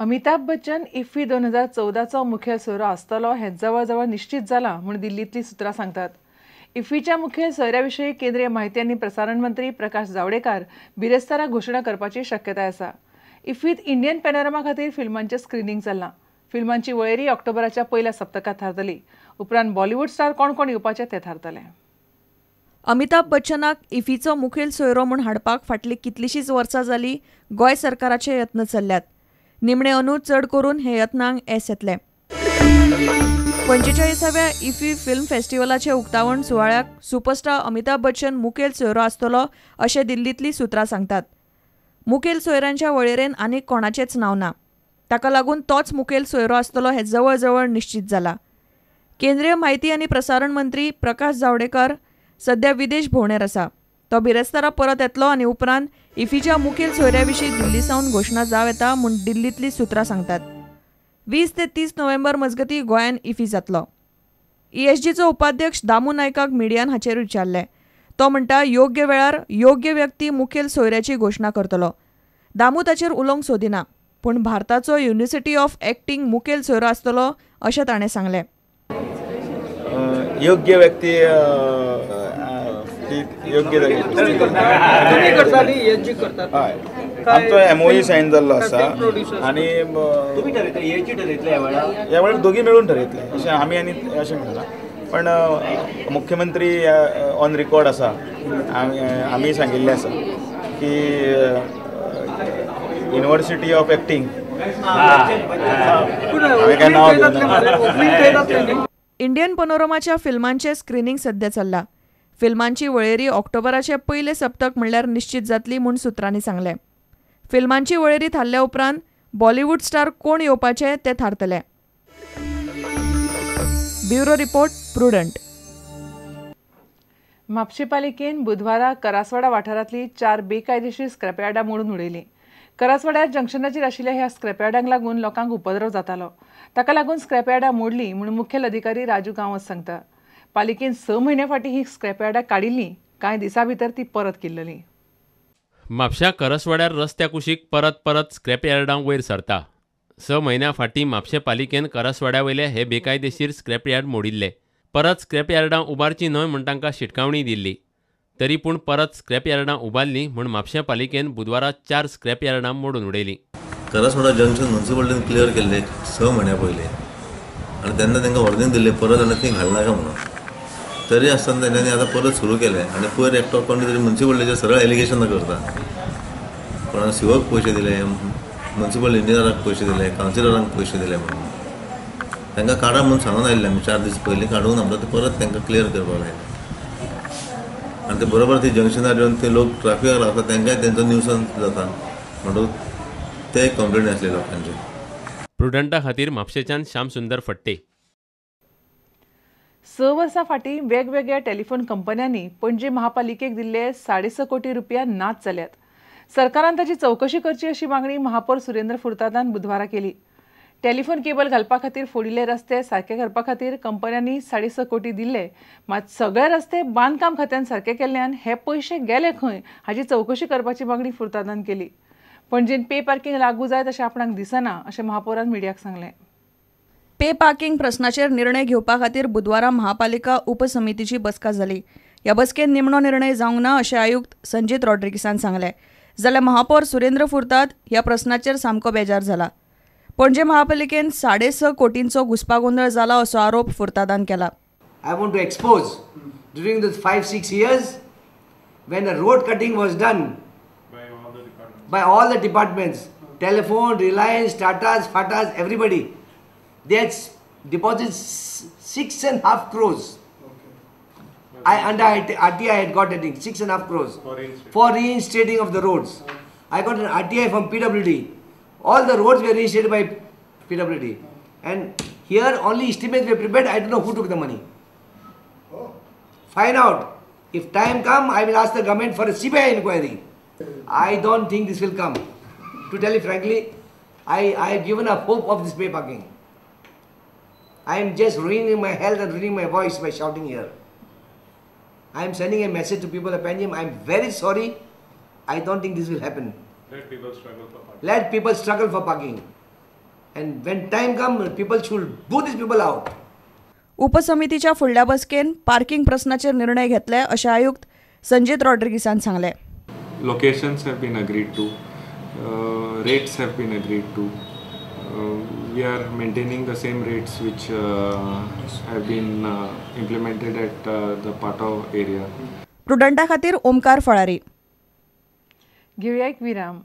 Amitabh Bachchan IFFI 2014चो मुखेल सोयरो आसतलो हें जवळजवळ निश्चित जालां म्हूण दिल्लींतलीं सुत्रां सांगतात. इफ्फीच्या मुखेल सोयऱ्या विशीं केंद्रीय माहिती आनी प्रसारण मंत्री प्रकाश जावडेकर बिरेस्तारा घोशणा करपाची शक्यताय आसा. इफ्फीत इंडियन पॅनोरमा खातीर फिल्मांचें स्क्रिनींग चल्लां. फिल्मांची वळेरी ऑक्टोबराच्या पयल्या सप्तकांत थारतली. उपरांत बॉलिवूड स्टार कोण कोण येवपाचे ते थारतले. अमिताभ बच्चनाक इफ्फीचो मुखेल सोयरो म्हूण हाडपाक फाटलीं कितलींशींच वर्सां जालीं गोंय सरकाराचे यत्न चल्ल्यात. निमणे अंदू चड करून हे यत्नांक येस येतलें. 45व्या इफ्फी फिल्म फेस्टिवलाचे उक्तावण सुवाळ्याक सुपरस्टार अमिताभ बच्चन मुखेल सोयरो आसतलो अशें दिल्लींतलीं सुत्रां सांगतात. मुखेल सोयऱ्यांच्या वळेरेन आनीक कोणाचेंच नांव ना. ताका लागून तोच मुखेल सोयरो आसतलो हें जवळजवळ निश्चित जालां. केंद्रीय माहिती आनी प्रसारण मंत्री प्रकाश जावडेकर सध्या विदेश भोंवडेर आसा. तो बिरेस्तारा परत येतलो आनी उपरांत इफ्फीच्या मुखेल सोयऱ्या विशीं दिल्ली सावन घोशणा जावं येता म्हूण दिल्लींतलीं सुत्रां सांगतात. 20 ते 30 नोव्हेंबर मजगतीं गोंयांत इफ्फी जातलो. ईएसजीचो उपाध्यक्ष दामू नायकाक मिडियान हाचेर विचारलें. तो म्हणटा योग्य वेळार योग्य व्यक्ती मुखेल सोयऱ्याची घोशणा करतलो. दामू ताचेर उलोवंक सोदिना, पूण भारताचो युनिव्हर्सिटी ऑफ एक्टिंग मुखेल सोयरो आसतलो अशें ताणें सांगलें. योग्य व्यक्ती योग्य आमचो एमओयू सायन जाल्लो आसा आनी ह्या वेळार दोगी मेळून ठरयतले अशें आमी आनी अशें म्हणलां. पण मुख्यमंत्री ऑन रिकॉर्ड आसा, आमी सांगिल्लें आसा की युनिव्हर्सिटी ऑफ एक्टिंग हांवें काय नांव घेवना. इंडियन पनोरमाच्या फिल्मांचें स्क्रिनींग सध्या चल्लां. फिल्मांची वळेरी ऑक्टोबराचे पयले सप्तक म्हणल्यार निश्चित जातली म्हूण सुत्रांनी सांगलें. फिल्मांची वळेरी थारल्या उपरांत बॉलिवूड स्टार कोण येवपाचे ते थारतले. Bureau report, Prudent. म्हापशें पालिकेन बुधवारा करासवाडा वाठारांतली 4 बेकायदेशीर स्क्रॅपयार्डां मोडून उडयलीं. करासवाड्यार जंक्शनाचेर आशिल्ल्या ह्या स्क्रॅपयार्डांक लागून लोकांक उपद्रव जातालो. ताका लागून स्क्रॅपयार्डां मोडलीं म्हूण मुखेल अधिकारी राजू गांवस सांगता. पालिकेन 6 म्हयन्या फाटीं ही स्क्रॅपयार्डां काडिल्लीं, कांय दिसां भितर ती परत केल्ली. म्हापश्या करसवाड्यार रस्त्या कुशीक परत परत स्क्रॅपयार्डां वयर सरता. 6 म्हयन्या फाटीं म्हापशें पालिकेन करसवाड्या वयले हे बेकायदेशीर स्क्रॅपयार्ड मोडिल्ले. परत स्क्रॅपयार्डां उबारचीं न्हय म्हूण तांकां शिटकावणी दिल्ली. तरी पूण परत स्क्रॅपयार्डां उबारलीं म्हूण म्हापशें पालिकेन बुधवारा 4 स्क्रॅपयार्डां मोडून उडयलीं. करसवाडा जंक्शन म्युनिसिपालिटीन क्लियर केल्ले 6 म्हयन्या पयलीं आनी तेन्ना तांकां वॉर्निंग दिल्लें परत आनी ती घालनाका म्हणून. तरी आसतना तेंच्यांनी आतां परत सुरू केलें आनी पयर एकटो कोण तरी म्युनिसिपालिटीचेर सरळ एलिगेशनां करता. कोणाक शिवक पयशे दिले, म्युनिसिपल इंजिनियराक पयशे दिले, कावन्सिलरांक पयशे दिले म्हणून तांकां काडा म्हणून सांगून आयिल्लें आमी 4 दीस पयलीं काडूंक ना म्हणटा ते परत तांकां क्लियर करपाक लायलें. आनी ते बरोबर ते जंक्शनार येवन ते लोक ट्राफिकाक रावता तांकांय तेंचो न्यूसन्स जाता म्हणटकूच ते कंप्लेन आसले लोकांचे. प्रुडंटा खातीर म्हापशेच्यान श्यामसुंदर फट्टे. 6 वर्सां फाटीं वेगवेगळ्या टेलिफोन कंपन्यांनी पणजे महापालिकेक दिल्ले 6.5 कोटी रुपया नाच जाल्यात. सरकारान ताची चवकशी करची अशी मागणी महापौर सुरेंद्र फुर्तादान बुधवारा केली. टेलिफोन केबल घालपा खातीर फोडिल्ले रस्ते सारके करपा खातीर कंपन्यांनी 6.5 कोटी दिल्ले, मात सगळे रस्ते बांदकाम खात्यान सारके केल्ल्यान हे पयशे गेले खंय हाची चवकशी करपाची मागणी फुर्तादान केली. पणजेन पे पार्किंग लागू जायत अशें आपणाक दिसना अशें महापौरान मिडियाक सांगलें. पे पार्किंग प्रश्नाचेर निर्णय घेवपा खातीर बुधवारा महापालिका उपसमितीची बसका जाली. ह्या बसकेंत निमणो निर्णय जावंक ना अशें आयुक्त संजीत रॉड्रिगीसान सांगलें. जाल्यार महापौर सुरेंद्र फुर्ताद ह्या प्रस्नाचेर सामको बेजार जाला. पणजे महापालिकेन 6.5 कोटींचो घुस्पागोंदळ जाला असो आरोप फुर्तादान केला. I want to expose during this 5-6 years when the road cutting was done by all the departments, telephone, Reliance, Tatas, Fatas, everybody, they had deposited 6.5 crores. I under RTI had got I think 6.5 crores for reinstating of the roads. I got an RTI from PWD. All the roads were reinstated by PWD, and here only estimates were prepared. I don't know who took the money. Find out. If time come, I will ask the government for a CBI inquiry. I don't think this will come. To tell you frankly, I have given up hope of this pay parking. I am just ruining my health and ruining my voice by shouting here. I am sending a message to people of Panjim. I am very sorry. I don't think this will happen. Let people struggle for parking. Let people struggle for parking. And when time come, people should boo these people out. उपसमितीच्या फुडल्या बसकेन parking प्रस्नाचेर निर्णय घेतले अशें आयुक्त संजीत रॉड्रिगीसान सांगलें. Locations have been agreed to, rates have been agreed to. We are maintaining the same rates which have been implemented at the Patau area. प्रुडंटा खातीर ओमकार फळारी. घेऊया एक विराम.